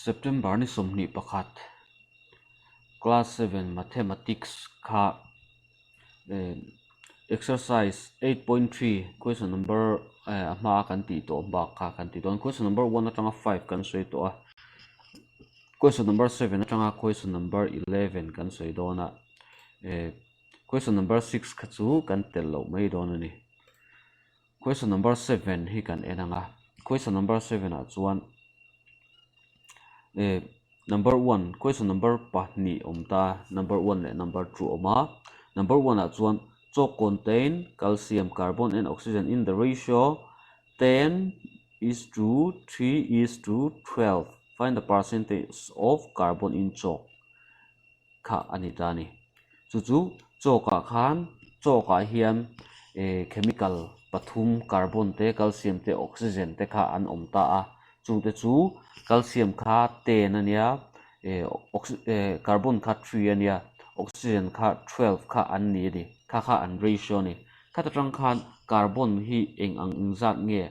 September ni 21 class 7 mathematics kha exercise 8.3 question number a hma kan tih tawh bak kha kan ti dawn question number 1 atanga 5 kan sawi tawh a question number 7 atanga question number 11 kan sawi dawn a question number 6 kha chu kan tel loh mai dawn a ni. Question number 7 hi kan en ang a, question number 7 ah chuan eh number 1 question number pahnih awm ta number 1 leh number 2 awm a, number 1 ah chuan chalk contain calcium, carbon and oxygen in the ratio 10 is to 3 is to 12 find the percentage of carbon in chalk kha a ni ta a ni. Chu chu chalk ah khan chalk ah hian eh chemical pathum carbon te calcium te oxygen te kha an awm ta a chungte chu calcium kha 10 a nia eh eh carbon kha 3 a nia oxygen kha 12 kha an ni a ni kha kha an ratio a ni. Khata tang khan carbon hi eng ang engzat nge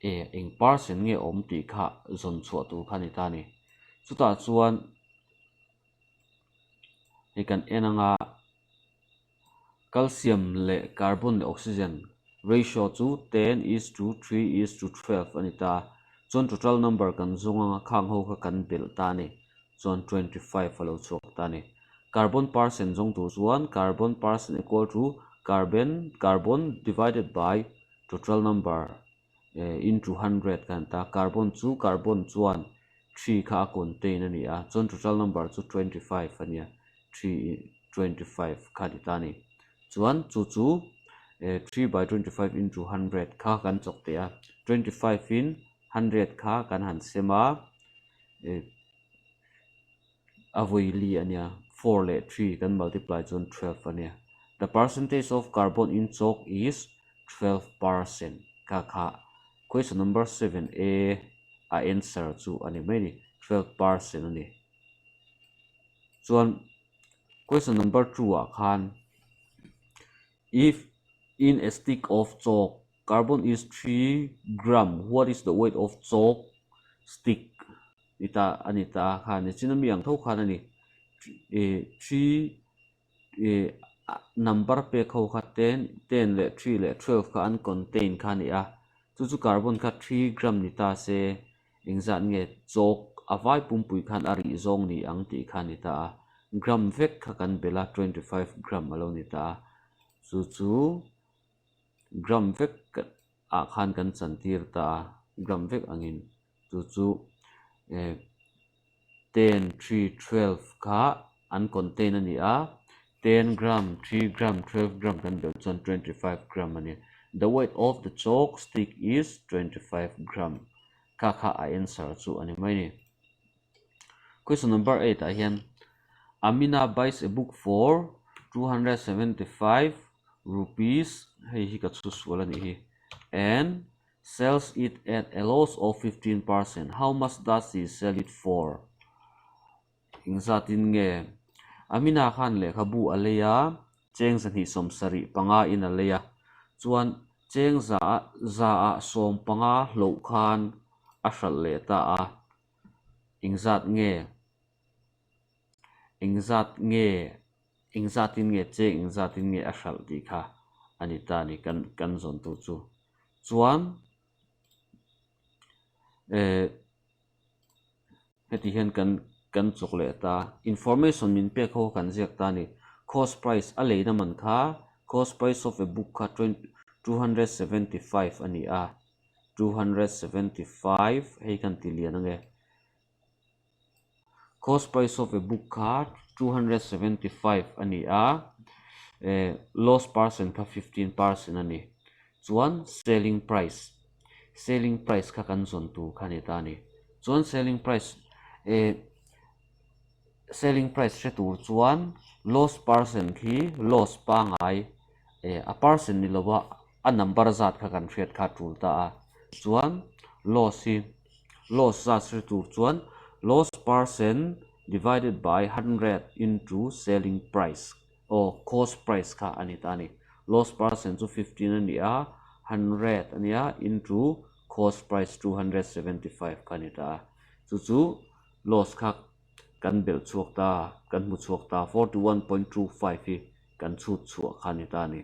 eh eng percent nge awm tih kha zawn chhuah tur kha a ni ta a ni. Chutah chuan. Hei kan en anga calcium leh carbon leh oxygen ratio chu 10 is to 3 is to 12 a ni ta chuan total number kan zawng anga khang ho kha kan belh ta a ni chuan 25 a lo chhuak ta a ni carbon percent zawng tur chuan carbon percent equal to carbon carbon divided by total number into 100 kan ta carbon chu carbon chuan 3 kha a contain a ni a chuan total number chu 25 a nia 3 25 kha ni ta ni chuan chu chu 3 by 25 into 100 kha kan chawk teh a 25 in 100 kha kan han sem a a vawi li a nia 4 leh 3 kan multiply chuan 12 a nia the percentage of carbon in chalk is 12% kha kha question number 7a a answer chu a ni mai a ni 12% a ni chuan question number 2 ah khan if in a stick of chalk carbon is 3 gram what is the weight of chalk stick ni ta a ni ta khan ni chin ami ang tho khan a ni eh 3 eh number pek ho kha 10 10 leh 3 leh 12 kha an contain kha a ni a chu chu carbon kha 3 gram ni ta se engzat nge chalk a vai pumpui khan a rih zawng ni ang tih kha a ni ta a gram vek kha kan belh a 25 gram a lo ni ta a chu chu gram vek ah khan kan chantir ta a gram vek angin chu chu eh 10 3 12 kha an contain a ni a 10 gram 3 gram 12 gram kan belh chuan 25 gram a ni the weight of the chalk stick is 25 gram kha kha a answer chu a ni mai a ni. Question number 8 ah hian Amina buys a book for 275 rupees hei hi ka chhu sual a nih hi and sells it at a loss of 15%. How much does he sell it for? Engzatin nge Amina khan lehkhabu a lei a cheng 275 in a lei a chuan cheng za za ah 15 hloh khan a hralh leh ta a engzat nge engzat nge engzatin nge cheng engzatin nge a hralh tih kha a ni ta a ni kan kan zawn tur chu chuan eh heti hian kan kan chawk leh ta information min pek ho kan ziak ta a ni cost price a leina man kha cost price of a book kha 275 a ni a 275 hei kan ti lian ange cost price of a book kha 275 a ni a eh loss percent kha 15% a ni chuan selling price selling price kha kan zawn tur kha ni ta a ni chuan selling price eh selling price hre tur chuan loss percent khi loss pangai eh a percent ni lova a number zat kha kan hriat kha tul ta a chuan loss hi loss zat hre tur chuan loss percent divided by 100 into selling price or cost price kha a ni ta a ni loss percent chu 15 a ni a 100 a ni a into cost price 275 kha a ni ta a chu chu. Loss kha kan belh chhuak ta, kan hmu chhuak ta, 41.25 hi kan chhut chhuah kha a ni ta a ni.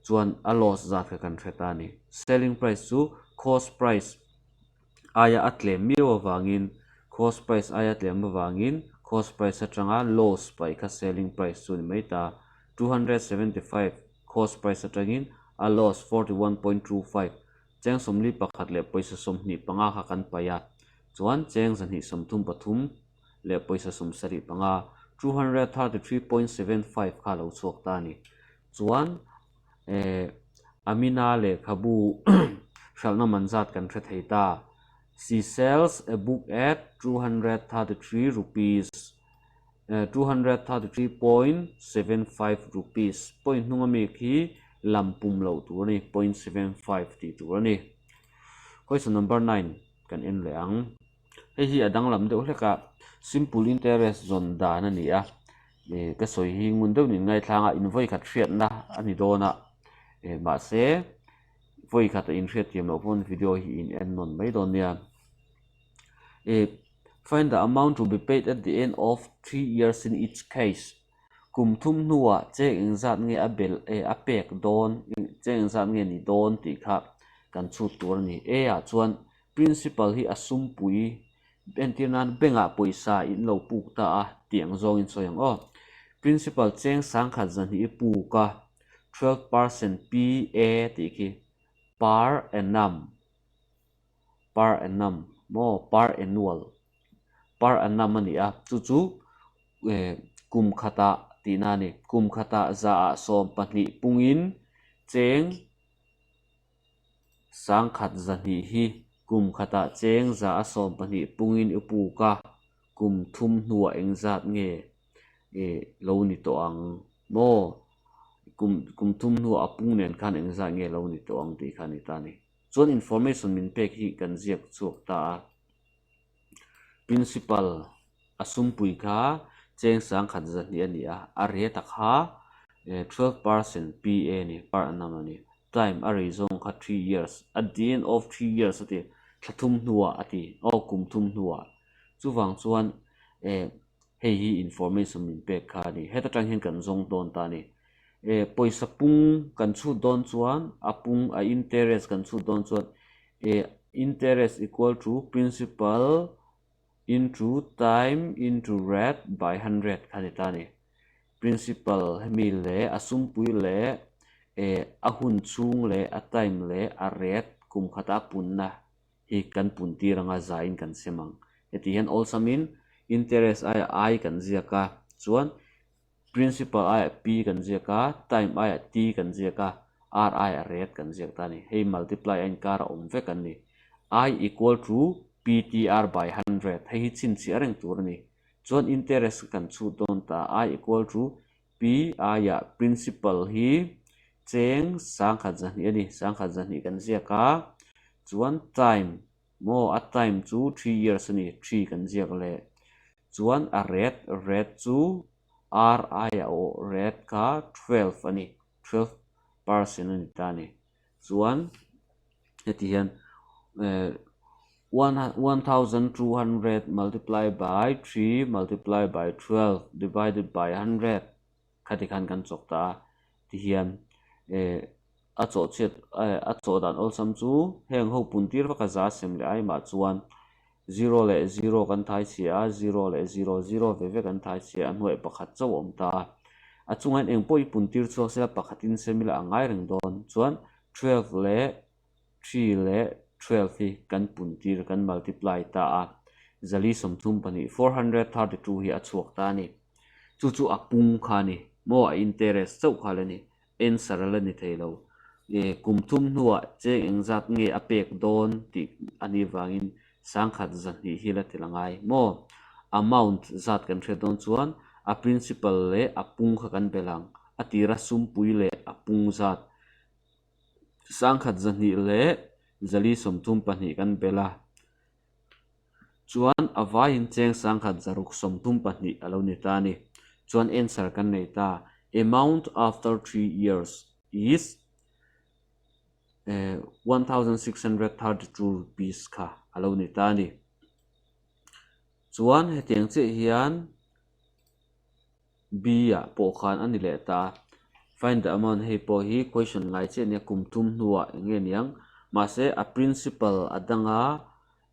Chuan a loss zat kha kan hre ta a ni. Selling price chu cost price aia a tlem miau avangin, cost price aia tlem avangin cost price atanga loss paih kha selling price chu a ni mai ta. 275 cost price atangin a loss 41.25 Cheng 41 leh pawisa 25 kha kan paih a, chuan cheng 233 leh pawisa 75, 233.75, kha a lo chhuak ta a ni. Chuan eh Amina lehkhabu hralhna man zat kan hre thei ta. She sells a book at 233 rupees, 233.75 rupees, point hnunga mi khi lam pum loh tur a ni, 0.75 tih tur a ni. Question number 9 kan en leh ang. Hei hi a danglam deuh hlek a, simple interest zawn dan a ni a, ka sawi hi ngun deuh nin ngaithlanga in vawi khat hriatna a ni dawn a, mahse vawi khat a inhriat thiam loh pawn video hi in en nawn mai dawn nia. Find the amount to be paid at the end of 3 years in each case. Kum thum hnuah cheng engzat nge a bel eh a pek dawn cheng engzat nge ni dawn tih kha kan chhut tur a ni. A ah chuan principal hi a sumpui entir nan bank ah pawisa in lo puk ta a tih ang zawngin sawi ang aw. Principal cheng sangkhat zahnih i puk a 12% PA tih khi per annum. Per annum maw per annual per annum a ni a chu chu eh kum khatah tihna a ni kum khatah zaah 12 pungin cheng sangkhat zahnih hi kum khatah cheng zaah 12 pungin i puk a kum thum hnuah engzat nge eh lo ni tawh ang maw kum kum thum hnuah a pung nen khan engzat nge lo ni tawh ang tih kha a ni ta a ni. Chuan information min pek hi kan ziak chhuak ta a. Principal a sumpui kha cheng sangkhat zahnih a ni a, a rate a kha 12% PA a ni, per annum a ni. Time a rei zawng kha 3 years, at the end of 3 years a ti, thla thum hnuah a ti, aw kum thum hnuah. Chuvang chuan hei hi information min pek kha a ni. Heta tang hian kan zawng dawn ta a ni. Eh pawisa pung kan chhut dawn chuan a pung a interest kan chhut dawn chuan eh interest equal to principal into time into rate by 100 kha ni ta a ni. Principal hemi leh a sumpui leh eh a hun chhung leh a time leh a rate kum khata punna hi kan pun tir anga zaiin kan sem ang. Heti hian awlsamin interest aia I kan ziak a chuan Principal aiah P kan ziak a, time aiah T kan ziak a, R aiah rate kan ziak ta a ni. Hei multiply a inkar a awm vek an ni. I equal to PTR by 100 hei hi chhinchhiah reng tur a ni. Chuan interest kan chhut dawn ta, I equal to P aiah principal hi cheng 1200 a ni, 1200 kan ziak a, chuan time maw a time chu 3 years a ni, 3 kan ziak leh. Chuan a rate, rate chu R aia awh rate kha 12 a ni, 12% a ni ta a ni. Chuan heti hian 1200 multiply by 3 multiply by 12 divided by 100 khati khan kan chawk ta a, tihian a chawh chhiat a chawh dan awlsam chu heng ho pun tir vak a za sem leh aimah chuan zero leh zero kan thai chhia a, zero leh zero zero ve ve kan thai chhia a hnuaih pakhat chauh a awm ta a, a chungah hian eng pawh i pun tir chhuak sela pakhatin sem ila a ngai reng dawn chuan 12 leh 3 leh 12 hi kan pun tir kan multiply ta a, 432, 432 hi a chhuak ta a ni. Chu chu a pung kha a ni maw a interest chauh kha la ni answer a la ni thei lo. Kum thum hnuah cheng engzat nge a pek dawn tih a nih vangin 1200 hi la tel a ngai maw? Amount zat kan hriat dawn chuan a principal leh a pung kha kan belh ang. A tira sumpui leh a pung zat 1200 leh 432 kan belh a. Chuan a vaiin cheng 1632 a lo ni ta a ni. Chuan answer kan nei ta, Amount after 3 years is ₹1632 kha a lo ni ta a ni. Chuan hetiang chiah hian B ah pawh khan a ni leh ta a. Find the amount hei pawh hi question ngai chiah nia kum thum hnuah eng nge niang mahse a principal a danga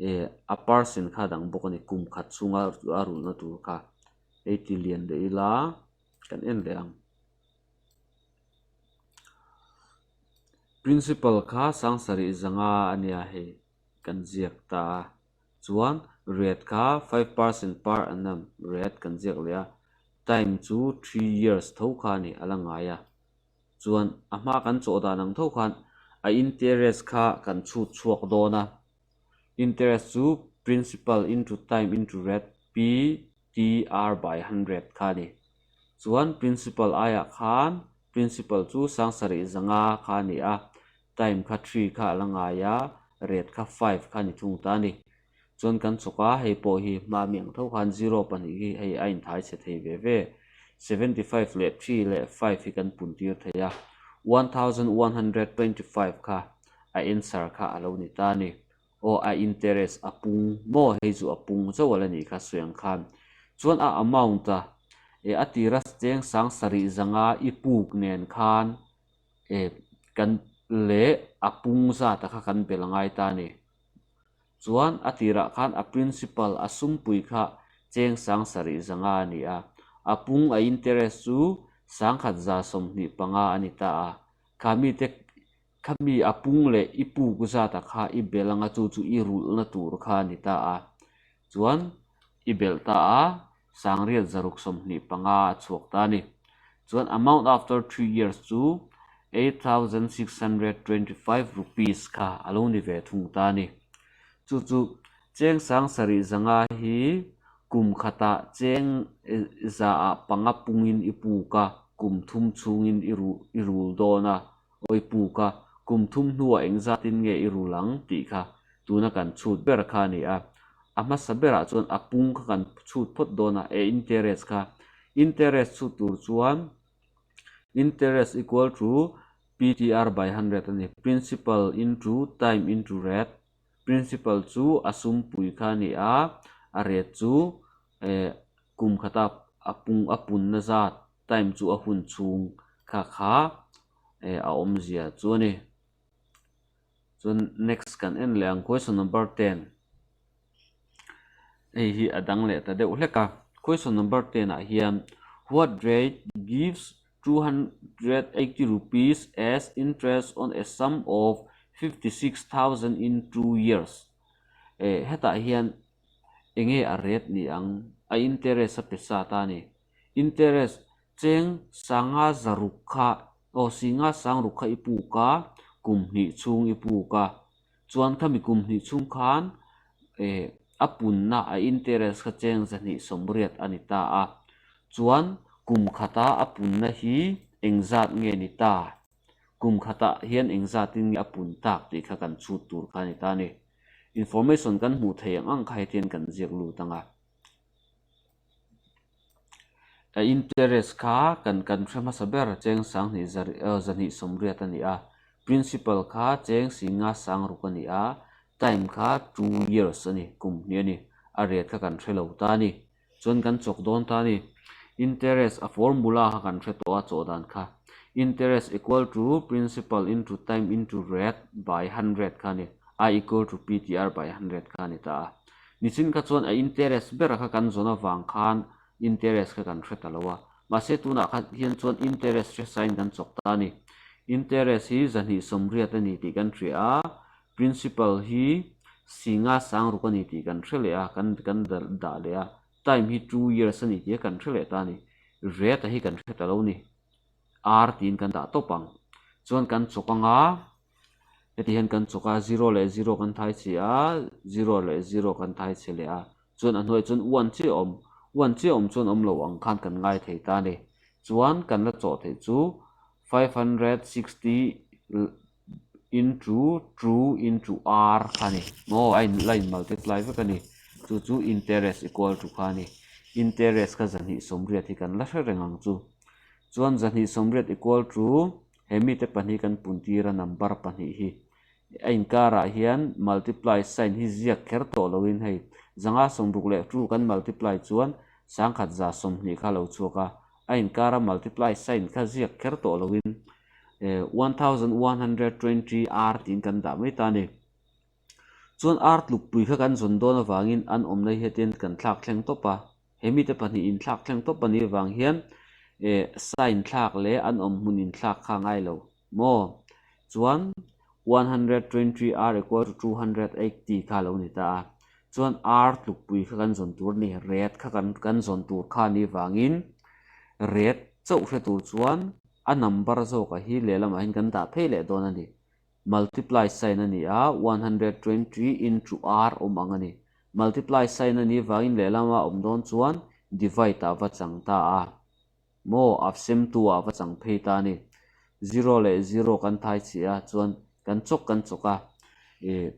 eh a percent kha a dang bawk a ni kum khat chhunga a rulhna tur kha hei ti lian leh ila kan en leh ang. Principal kha sangsarih zanga a nia hei kan ziak ta a. Chuan rate kha 5% per annum rate kan ziak leh a, time chu 3 years tho kha a ni a la ngai a. Chuan a hma kan chawh dan ang tho khan a interest kha kan chhut chhuak dawn a, interest chu principal into time into rate PTR by 100 kha a ni. Chuan principal aiah khan principal chu sangsarih zanga kha a ni a, time kha 3 kha a la ngai a, rate kha 5 kha a ni thung ta a ni. Chuan kan chawk a, hei pawh hi hma mi ang tho khan zero pahnih hi hei a inthai chhe thei ve ve. 75 leh 3 leh 5 hi kan pun tir thei a, 1125 kha a answer kha a lo ni ta a ni. Aw a interest a pung maw hei chu a pung chauh a la nih kha sawi ang khan. Chuan a amount a, e a tira cheng sang sarih zanga i puk nen khan e kan leh a pung zat a kha kan bel ngai ta a ni. Chuan a tirah khan a principal a sumpui kha cheng sang sarih zanga a ni a, a pung a interest chu sangkhat 125 a ni ta a. Kha mite khami a pung leh i puk zata kha i bel anga chu chu i rulhna tur kha a ni ta a. Chuan i belh ta a, sangriat 625 a chhuak ta a ni. Chuan amount after 3 years chu ₹8625 kha a lo ni ve thung ta a ni. Chu chu cheng sang sarih zanga hi kum khatah cheng zaah panga pungin i puk a, kum thum chhungin i i rul dawn a, aw i puk a, kum thum hnuah engzatin nge i rul ang tih kha tuna kan chhut ber kha a ni a. A hmasa berah chuan a pung kha kan chhut phawt dawn a, e interest kha. Interest chhut tur chuan interest equal to PTR by 100 a ni, principal into time into rate. Principal chu a sumpui kha a ni a, a rate chu eh kum khata a pung a punna zat time chu a hun chhung kha kha eh a awmzia chu a ni. Chuan next kan en leh ang question number 10 hei hi a dang leh ta deuh hlek a. Question number 10 ah hian what rate gives ₹280 as interest on a sum of 56,000 in 2 years? Eh hetah hian enge a rate ni ang a interest a pe sa ta a ni. Interest cheng sanga zaruk kha aw singa sangruk kha i puk a, kum hnih chhung i puk a, chuan khami kum hnih chhung khan eh a punna a interest kha cheng 280 a ni ta a, chuan kum khata a punna hi engzat nge ni ta, kum khatah hian engzatin nge a pun tak tih kha kan chhut tur kha a ni ta a ni. Information kan hmuh theih ang ang kha hetiang kan ziak lut ang a. A interest kha kan kan hre hmasa ber cheng sanghnih 280 a ni a, principal kha cheng singa sangruk a ni a, time kha 2 years a ni, kum hnih a ni, a rate kha kan hre lo ta a ni. Chuan kan chawk dawn ta a ni. Interest a formula kha kan hre tawh a chawh dan kha. Interest equal to principal into time into rate by 100 kha a ni. I equal to PTR by 100 kha a ni ta a. Nichin kha chuan a interest ber kha kan zawn avang khan interest kha kan hre ta lo a. Mahse tunah kha hian chuan interest hre sain kan chawk ta a ni. Interest hi 280 a ni tih kan hria a, principal hi singa sangruk a ni tih kan hre leh a, kan kan dah leh a, time hi 2 years a ni tih kan hre leh ta a ni. Rate a hi kan hre ta lo a ni. R tiin kan dah tawp ang. Chuan kan chawk anga heti hian kan chawk a, 0 leh 0 kan thai chhe a, 0 leh 0 kan thai chhe leh a. Chuan a hnuaiah chuan 1 chiah a awm, 1 chiah a awm chuan awm lo ang khan kan ngai thei ta a ni. Chuan kan la chawh theih chu 560 into 2 into R kha a ni. Maw a in la in multiply vek a ni. Chu chu interest equal to kha a ni. Interest kha 280 hi kan la hre reng ang chu. Chuan 280 equal to he mite pahnih kan pun tir a number pahnih hi. A inkarah hian multiply sign hi ziak kher tawh loin hei 500 60 leh 2 kan multiply chuan 100 120 kha a lo chhuak a. A inkara multiply sign kha ziak kher tawh loin 1120 R tiin kan dah mai ta a ni. Chuan R tlukpui kha kan zawn dawn avangin an awmna hi hetian kan thlak thleng tawp a. He mite pahnih inthlak thleng tawp a nih avang hian sign thlak leh an awm hmun inthlak kha a ngai lo maw? Chuan 120 R equal to 280 kha a lo ni ta a. Chuan R tlukpui kha kan zawn tur a ni, ret kha kan kan zawn tur kha a nih avangin ret chauh hre tur chuan a number zawkah hi lehlamah hian kan dah phei leh dawn a ni. Multiply sign a ni a, 120 into R awm ang a ni. Multiply sign a nih vangin lehlama awm dawn chuan divide ah va chang ta a, maw a sem tu ah va chang phei ta a ni. Zero leh zero kan thai chhi a, chuan kan chawk kan chawk a, ih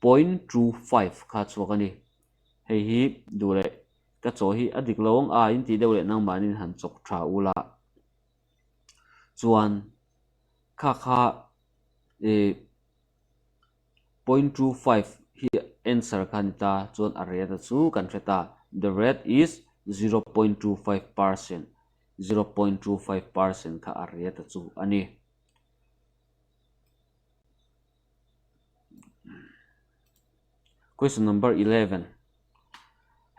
0.25 kha chhuak a ni. Hei hi duh leh ka chaw hi a dik lo ang a in tih deuh leh nangmahniin han chawk tha ula. Chuan kha kha ih 0.25 hi answer kha a ni ta chuan a rate a chu kan hre ta the rate is 0.25% 0.25% kha a rate a chu a ni. Question number 11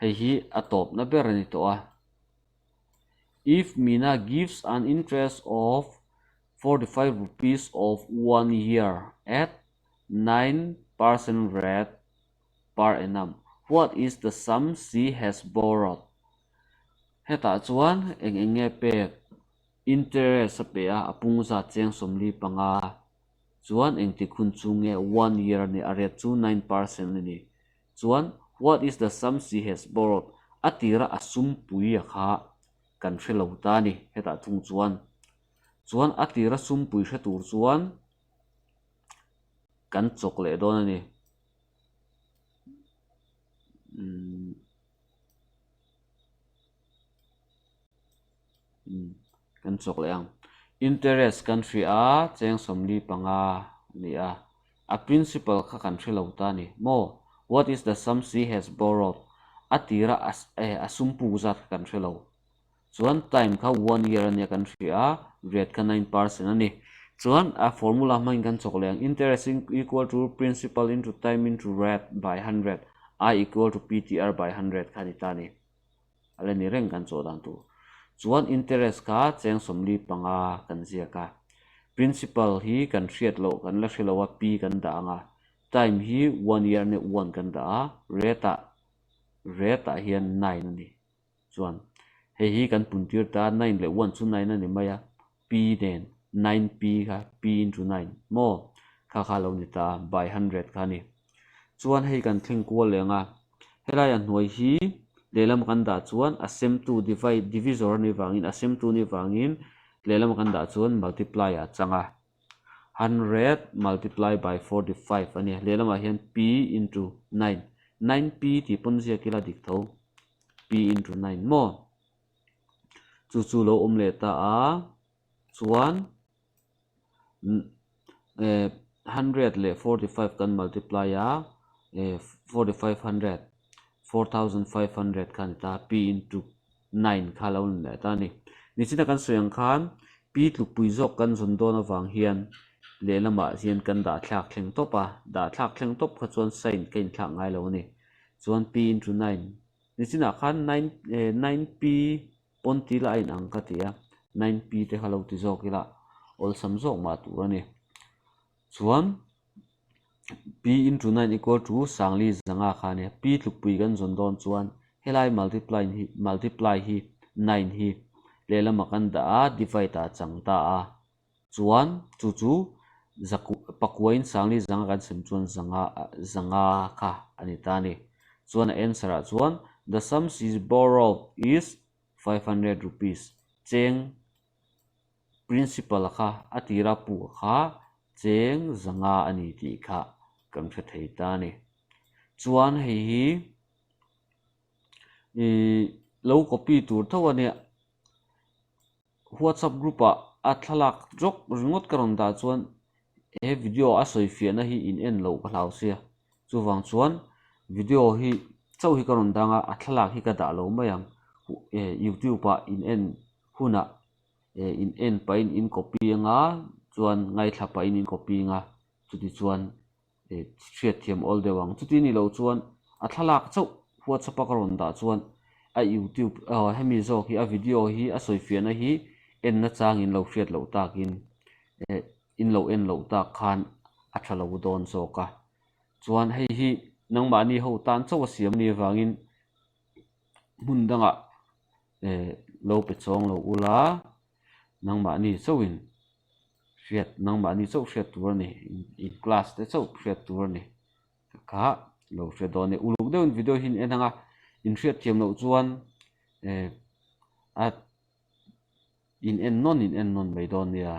hei hi a tawpna ber a ni tawh a. If Mina gives an interest of 45 rupees of one year at 9% rate per annum, what is the sum she has borrowed? Hetah chuan eng eng nge pek? Interest a pe a, a pung zat cheng 45. Chuan engtik hun chu nge one year a ni, a rate chu 9% a ni. Chuan what is the sum she has borrowed? A tira a sumpui a kha kan hre lo ta a ni hetah thung chuan. Chuan a tira sumpui hre tur chuan kan chawk leh dawn a ni. Umm kan chawk leh ang. Interest kan hria a, cheng 45 a ni a. A principal kha kan hre lo ta a ni maw? What is the sum she has borrowed? A tira a a sum puk zat kha kan hre lo. Chuan time kha one year a nia kan hria a, rate kha 9% a ni. Chuan a formula hmangin kan chawk leh ang, interest equal to principal into time into rate by hundred, I equal to PTR by hundred kha a ni ta a ni. A la ni reng kan chawh dan tur. Chuan interest kha cheng 45 kan ziak a. Principal hi kan hriat loh kan la hre lo a, P kan dah ang a. Time hi one year nia one kan dah a, rate ah rate ah hian nine a ni. Chuan hei hi kan pun tir ta a, nine leh one chu nine a ni mai a, P nen nine P kha P into nine maw kha kha a lo ni ta a, by hundred kha a ni. Chuan hei kan thleng kual leh ang a, helai a hnuai hi lehlam kan dah chuan a semtu divide divisor a nih vangin a semtu a nih vangin lehlam kan dah chuan multiply ah a chang a, hundred multiply by 45 a ni. Lehlamah hian P into nine, nine P tih pawn ziak ila dik tho, P into nine maw? Chu chu lo awm leh ta a, chuan 100 leh 45 kan multiply a, 4500, 4500 kha a ni ta, P into 9 kha a lo ni leh ta a ni. Nichina kan sawi ang khan P tlukpui zawk kan zawn dawn avang hian lehlamah hian kan dah thlak thleng tawp a, dah thlak thleng tawp kha chuan sign ka inthlak ngai lo a ni. Chuan P into 9 Nichinah khan nine eh nine P pawn ti ila a inang ka ti a, nine P te kha lo ti zawk ila awlsam zawk mah tur a ni. Chuan P into nine equal to sangli zanga kha a nia, P tlukpui kan zawn dawn chuan helai multiply hi multiply hi nine hi lehlamah kan dah a divide ah a chang ta a, chuan chu chu pakuain sangli zanga kan sem chuan zanga zanga kha a ni ta a ni. Chuan a answer ah chuan the sum she borrowed is 500 rupees cheng principal kha a tira puk kha cheng zanga a ni tih kha kan hre thei ta a ni. Chuan hei hi ih lo copy tur tho a nia. WhatsApp group ah a thlalak rawk ringawt ka rawn dah chuan He video a sawi fiahna hi in en loh ka hlau sia. Chuvang chuan video hi chauh hi ka rawn dang a, a thlalak hi ka dah lo mai ang. Youtube ah in en hunah in en pahin in copy anga chuan ngaithla pahin in copy anga chuti chuan hriatthiam awl deuh ang. Chuti ni loh chuan a thlalak chauh WhatsApp a ka rawn dah chuan a youtube hemi zawk hi a video hi a sawi fiahna hi en nachang in lo hriat loh takin in lo en loh tak khan a tha lo dawn zawk a. Chuan hei hi nangmahni ho tan chauh a siam ni avangin hmun dangah lo pe chawng lo ula nangmahni chauhin hriat nangmahni chauh hriat tur a ni in class te chauh hriat tur a ni kha lo hre dawn a ni. Uluk deuhin video hi in en ang a in hriat thiam loh chuan a in en nawn in en nawn mai dawn nia.